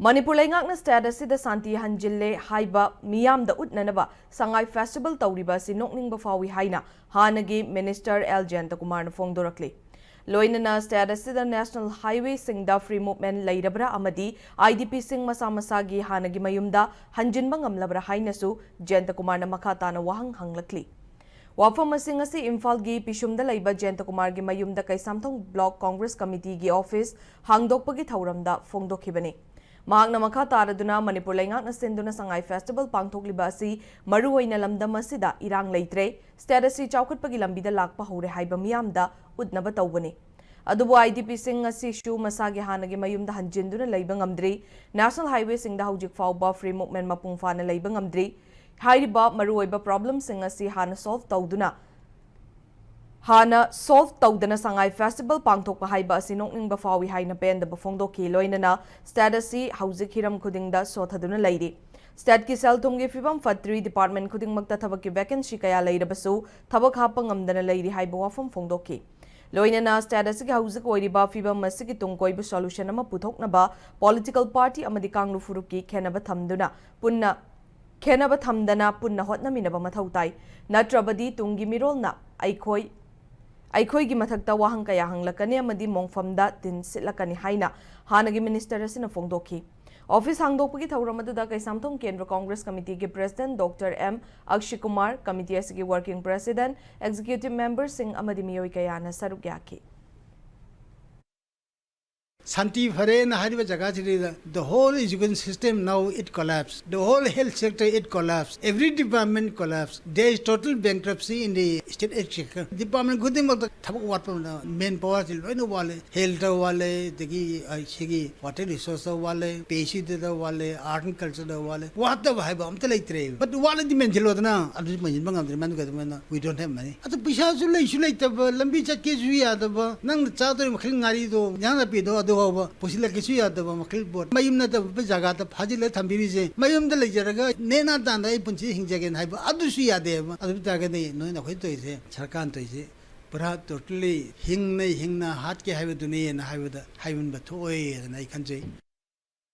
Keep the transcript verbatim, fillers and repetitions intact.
ꯃꯅꯤꯄꯨꯔ ꯂꯩꯉꯥꯛꯅ ꯁ꯭ꯇꯦꯠ ꯑꯁꯤꯗ ꯁꯥꯟꯇꯤ ꯍꯟꯖꯤꯜꯂꯦ ꯍꯥꯏꯕ ꯃꯤꯌꯥꯝꯗ ꯎꯠꯅꯅꯕ ꯁꯉꯥꯏ ꯐꯦꯁꯇꯤꯚꯦꯜ ꯇꯧꯔꯤꯕ ꯑꯁꯤ ꯅꯣꯛꯅꯤꯡꯕ ꯐꯥꯎꯏ ꯍꯥꯏꯅ ꯍꯥꯟꯅꯒꯤ ꯃꯤꯅꯤꯁꯇꯔ ꯑꯦꯜ ꯖꯌꯟꯇꯀꯨꯃꯥꯔꯅ ꯐꯣꯡꯗꯣꯔꯛꯂꯤ꯫ ꯂꯣꯏꯅꯅ ꯁ꯭ꯇꯦꯠ ꯑꯁꯤꯗ ꯅꯦꯁꯅꯦꯜ ꯍꯥꯏꯋꯦꯁꯤꯡꯗ ꯐ꯭ꯔꯤ ꯃꯨꯚꯃꯦꯟꯠ ꯂꯩꯔꯕ꯭ꯔꯥ ꯑꯃꯗꯤ ꯑꯥꯏ ꯗꯤ ꯄꯤꯁꯤꯡ ꯃꯁꯥ ꯃꯁꯥꯒꯤ ꯍꯥꯟꯅꯒꯤ ꯃꯌꯨꯝꯗ ꯍꯟꯖꯤꯟꯕ ꯉꯝꯂꯕ꯭ꯔꯥ ꯍꯥꯏꯅꯁꯨ ꯖꯌꯟꯇꯀꯨꯃꯥꯔꯅ ꯃꯈꯥ ꯇꯥꯅ ꯋꯥꯍꯪ ꯍꯪꯂꯛꯂꯤ꯫ ꯋꯥꯐꯝꯁꯤꯡ ꯑꯁꯤ ꯏꯝꯐꯥꯜꯒꯤ ꯄꯤꯁꯨꯝꯗ ꯂꯩꯕ ꯖꯌꯟꯇꯀꯨꯃꯥꯔꯒꯤ ꯃꯌꯨꯝꯗ ꯀꯩꯁꯥꯝꯊꯣꯡ ꯕ꯭ꯂꯣꯛ ꯀꯣꯡꯒ꯭ꯔꯦꯁ ꯀꯃꯤꯇꯤꯒꯤ ꯑꯣꯐꯤꯁ ꯍꯥꯡꯗꯣꯛꯄꯒꯤ ꯊꯧꯔꯝꯗ ꯐꯣꯡꯗꯣꯛꯈꯤꯕꯅꯤ꯫ ꯃꯍꯥꯛꯅ ꯃꯈꯥ ꯇꯥꯔꯗꯨꯅ ꯃꯅꯤꯄꯨꯔ ꯂꯩꯉꯥꯛꯅ ꯁꯤꯟꯗꯨꯅ ꯁꯉꯥꯏ ꯐꯦꯁꯇꯤꯚꯦꯜ ꯄꯥꯡꯊꯣꯛꯂꯤꯕ ꯑꯁꯤ ꯃꯔꯨꯑꯣꯏꯅ ꯂꯝꯗꯝ ꯑꯁꯤꯗ ꯏꯔꯥꯡ ꯂꯩꯇ꯭ꯔꯦ, ꯁ꯭ꯇꯦꯠ ꯑꯁꯤ ꯆꯥꯎꯈꯠꯄꯒꯤ ꯂꯝꯕꯤꯗ ꯂꯥꯛꯄ ꯍꯧꯔꯦ ꯍꯥꯏꯕ ꯃꯤꯌꯥꯝꯗ ꯎꯠꯅꯕ ꯇꯧꯕꯅꯤ꯫ ꯑꯗꯨꯕꯨ ꯑꯥꯏ ꯗꯤ ꯄꯤꯁꯤꯡ ꯑꯁꯤꯁꯨ ꯃꯁꯥꯒꯤ ꯍꯥꯟꯅꯒꯤ ꯃꯌꯨꯝꯗ ꯍꯟꯖꯤꯟꯗꯨꯅ ꯂꯩꯕ ꯉꯝꯗ꯭ꯔꯤ꯫ ꯅꯦꯁꯅꯦꯜ ꯍꯥꯏꯋꯦꯁꯤꯡꯗ ꯍꯧꯖꯤꯛ ꯐꯥꯎꯕ ꯐ꯭ꯔꯤ ꯃꯨꯚꯃꯦꯟꯠ ꯃꯄꯨꯡ ꯐꯥꯅ ꯂꯩꯕ ꯉꯝꯗ꯭ꯔꯤ꯫ ꯍꯥꯏꯔꯤꯕ ꯃꯔꯨꯑꯣꯏꯕ ꯄ꯭ꯔꯣꯕ꯭ꯂꯦꯝꯁꯤꯡ ꯑꯁꯤ ꯍꯥꯟꯅ ꯁꯣꯜꯚ ꯇꯧꯗꯨꯅ ꯍꯥꯟꯅ ꯁꯣꯜꯚ ꯇꯧꯗꯅ ꯁꯉꯥꯏ ꯐꯦꯁꯇꯤꯚꯦꯜ ꯄꯥꯡꯊꯣꯛꯄ ꯍꯥꯏꯕ ꯑꯁꯤ ꯅꯣꯛꯅꯤꯡꯕ ꯐꯥꯎꯏ ꯍꯥꯏꯅ ꯄꯦꯟꯗꯕ ꯐꯣꯡꯗꯣꯛꯈꯤ꯫ ꯂꯣꯏꯅꯅ ꯁ꯭ꯇꯦꯠ ꯑꯁꯤ ꯍꯧꯖꯤꯛ ꯍꯤꯔꯝ ꯈꯨꯗꯤꯡꯗ ꯁꯣꯊꯗꯨꯅ ꯂꯩꯔꯤ꯫ ꯁ꯭ꯇꯦꯠꯀꯤ ꯁꯦꯜ ꯊꯨꯝꯒꯤ ꯐꯤꯕꯝ ꯐꯠꯇ꯭ꯔꯤ, ꯗꯤꯄꯥꯔꯠꯃꯦꯟꯠ ꯈꯨꯗꯤꯡꯃꯛꯇ ꯊꯕꯛꯀꯤ ꯚꯦꯀꯦꯟꯁꯤ ꯀꯌꯥ ꯂꯩꯔꯕꯁꯨ ꯊꯕꯛ ꯍꯥꯞꯄ ꯉꯝꯗꯅ ꯂꯩꯔꯤ ꯍꯥꯏꯕ ꯋꯥꯐꯝ ꯐꯣꯡꯗꯣꯛꯈꯤ꯫ ꯂꯣꯏꯅꯅ ꯁ꯭ꯇꯦꯠ ꯑꯁꯤꯒꯤ ꯍꯧꯖꯤꯛ ꯑꯣꯏꯔꯤꯕ ꯐꯤꯕꯝ ꯑꯁꯤꯒꯤ ꯇꯨꯡ ꯀꯣꯏꯕ ꯁꯣꯂꯨꯁꯟ ꯑꯃ ꯄꯨꯊꯣꯛꯅꯕ ꯄꯣꯂꯤꯇꯤꯀꯦꯜ ꯄꯥꯔꯇꯤ ꯑꯃꯗꯤ ꯀꯥꯡꯂꯨꯞ ꯐꯨꯔꯨꯞꯀꯤ ꯈꯦꯟꯅꯕ ꯊꯝꯗꯨꯅ ꯄꯨꯟꯅ ꯈꯦꯟꯅꯕ ꯊꯝꯗꯅ ꯄꯨꯟꯅ ꯍꯣꯠꯅꯃꯤꯟꯅꯕ ꯃꯊꯧ ꯇꯥꯏ꯫ ꯅꯠꯇ꯭ꯔꯕꯗꯤ ꯇꯨꯡꯒꯤ ꯃꯤꯔꯣꯜꯅ ꯑꯩꯈꯣꯏ, ꯑꯩꯈꯣꯏꯒꯤ ꯃꯊꯛꯇ ꯋꯥꯍꯪ ꯀꯌꯥ ꯍꯪꯂꯛꯀꯅꯤ ꯑꯃꯗꯤ ꯃꯣꯡꯐꯝꯗ ꯇꯤꯟ ꯁꯤꯠꯂꯛꯀꯅꯤ ꯍꯥꯏꯅ ꯍꯥꯟꯅꯒꯤ ꯃꯤꯅꯤꯁꯇꯔ ꯑꯁꯤꯅ ꯐꯣꯡꯗꯣꯛꯈꯤ꯫ ꯑꯣꯐꯤꯁ ꯍꯥꯡꯗꯣꯛꯄꯒꯤ ꯊꯧꯔꯝ ꯑꯗꯨꯗ ꯀꯩꯁꯥꯝꯊꯣꯡ ꯀꯦꯟꯗ꯭ꯔ ꯀꯣꯡꯒ꯭ꯔꯦꯁ ꯀꯃꯤꯇꯤꯒꯤ president doctor M Akshikumar, committee ꯑꯁꯤꯒꯤ ꯋꯥꯔꯀꯤꯡ ꯄ꯭ꯔꯦꯁꯤꯗꯦꯟꯠ, ꯑꯦꯛꯖꯤꯀ꯭ꯌꯨꯇꯤꯚ ꯃꯦꯝꯕꯔꯁꯤꯡ ꯑꯃꯗꯤ ꯃꯤꯑꯣꯏ ꯀꯌꯥꯅ ꯁꯔꯨꯛ ꯌꯥꯈꯤ꯫ ꯁꯥꯟꯇꯤ ꯐꯔꯦꯅ ꯍꯥꯏꯔꯤꯕ ꯖꯒꯥꯁꯤꯗ the whole education system now it collapse, the whole health sector it collapse, every department collapse, there is total bankruptcy in the state education department. ꯈꯨꯗꯤꯡꯃꯛꯇ ꯊꯕꯛ ꯋꯥꯠꯄ, ꯃꯦꯟ ꯄꯥꯋꯔꯁꯤ ꯂꯣꯏꯅ ꯋꯥꯠꯂꯦ, ꯍꯦꯜꯊꯇ ꯋꯥꯠꯂꯦ, ꯑꯗꯒꯤ ꯑ, ꯁꯤꯒꯤ ꯋꯥꯇꯔ ꯔꯤꯁꯣꯔꯁꯇ ꯋꯥꯠꯂꯦ, ꯄꯤ ꯑꯩꯆ ꯏꯗ ꯋꯥꯠꯂꯦ, ꯑꯥꯔꯠ ꯑꯦꯟ ꯀꯜꯆꯔꯗ ꯋꯥꯠꯂꯦ꯫ ꯋꯥꯠꯇꯕ ꯍꯥꯏꯕ ꯑꯝꯇ ꯂꯩꯇ꯭ꯔꯦ꯫ But ꯋꯥꯠꯂꯗꯤ ꯃꯦꯟꯁꯤꯜꯂꯣꯗꯅ, ꯑꯗꯨꯁꯨ ꯃꯦꯟꯁꯤꯟꯕ ꯉꯝꯗ꯭ꯔꯦ꯫ ꯃꯗꯨ ꯀꯩꯗꯧꯕꯅꯣ? We don't have money. ꯑꯗꯨ ꯄꯩꯁꯥꯁꯨ ꯂꯩꯁꯨ ꯂꯩꯇꯕ, ꯂꯝꯕꯤ ꯆꯠꯀꯦꯁꯨ ꯌꯥꯗꯕ, ꯅꯪꯅ ꯆꯥꯗꯣꯔꯤ ꯃꯈꯜ ꯉꯥꯔꯤꯗꯣ, ꯏꯟꯖꯥꯡ ꯅꯥꯄꯤꯗꯣ ꯑꯗꯨ ꯐꯥꯎꯕ ꯄꯨꯁꯤꯜꯂꯛꯀꯦꯁꯨ ꯌꯥꯗꯕ ꯃꯈꯜ ꯄꯣꯠ꯫ ꯃꯌꯨꯝ ꯅꯠꯇꯕ ꯖꯒꯥꯗ ꯐꯥꯖꯤꯜꯂ ꯊꯝꯕꯤꯔꯤꯁꯦ, ꯃꯌꯨꯝꯗ ꯂꯩꯖꯔꯒ ꯅꯦꯅꯥ ꯇꯥꯅ ꯑꯩ ꯄꯨꯟꯁꯤ ꯍꯤꯡꯖꯒꯦꯅ ꯍꯥꯏꯕ ꯑꯗꯨꯁꯨ ꯌꯥꯗꯦꯕ꯫ ꯑꯗꯨ ꯑꯣꯏ ꯇꯥꯔꯒꯗꯤ ꯅꯣꯏꯅ ꯑꯩꯈꯣꯏ ꯇꯧꯔꯤꯁꯦ, ꯁꯔꯀꯥꯔꯅ ꯇꯧꯔꯤꯁꯦ ꯄꯨꯔꯥ totally ꯍꯤꯡꯅ ꯍꯤꯡꯅ ꯍꯥꯠꯀꯦ ꯍꯥꯏꯕꯗꯨꯅꯦꯅ ꯍꯥꯏꯕꯗ ꯍꯥꯏꯃꯟꯕ ꯊꯣꯛꯑꯣꯏ ꯍꯥꯏꯗꯅ ꯑꯩ ꯈꯟꯖꯩ꯫